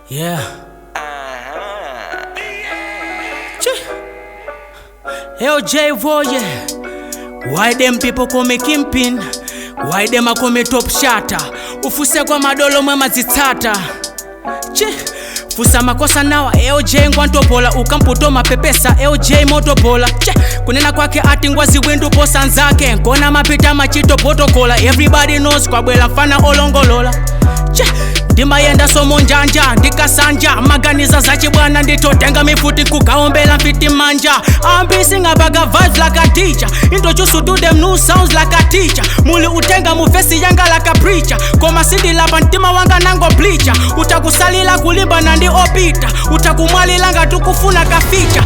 Yeah. Che. LJ Voye. Why them people call me Kimpin? Why them a call me Top Shatter? Ufuse kwa madolo mwe mazitsata. Che. Fusa makosa nawa LJ ngwantopola ukamputo mapepesa LJ motopola. Che. Kunena kwake ati ngwazi windu posa nzake nkona mapita machito potokola. Everybody knows kwabwela mfana olongolola. Che. Ndimayenda somo njanja ndikasanja maganiza zachibwana nditotenga mifuti kukaombela mfiti manja. I'm pissing about vibes like a teacher, introduce to them new sounds like a teacher. Muli utenga mufesi yanga like a preacher, koma sindilapa mtima wanga nango bleacher. Utakusalila kulimba na ndi opita, utakumwalilanga tukufuna kaficha.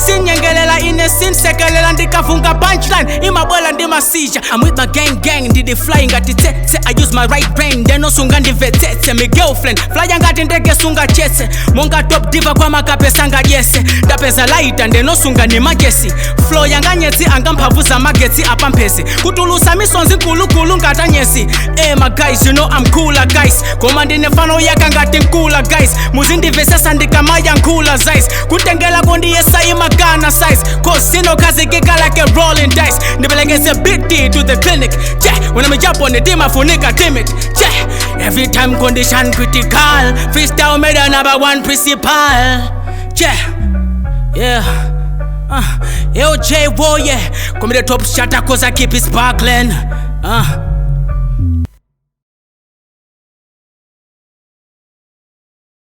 Sinyengelela ine sinsekelela ndikavunga punchline imabwela ndimasija. I'm with my gang gang ndidi fly ngati tsetse. I use my right brain ndenosunga ndimvetsetse. Mi girlfriend flya ngati ndege sunga chetse, monga top diva kwa makapesa ngadyese. Ndapeza laita ndenosunga ni magesi, flow yanganyetsi angamphamvu za magetsi apamphesi kutulusa misonzi nkulukulu ngatanyesi. My guys, you know I'm cooler guys, koma ndine fano yaka ngati nkula guys. Muzindimvesesa ndikamaya nkhula zice kutengela kondiyesa imagana size, cause sinokhazikika like a rolling dice. Ndibelekeze BT to the clinic. Che, when I'm jump on the team afunika timid. Che, every time condition critical, freestyle made a number one principal. Che, yeah. LJ Warrior, come the top shatter cause I keep it sparkling.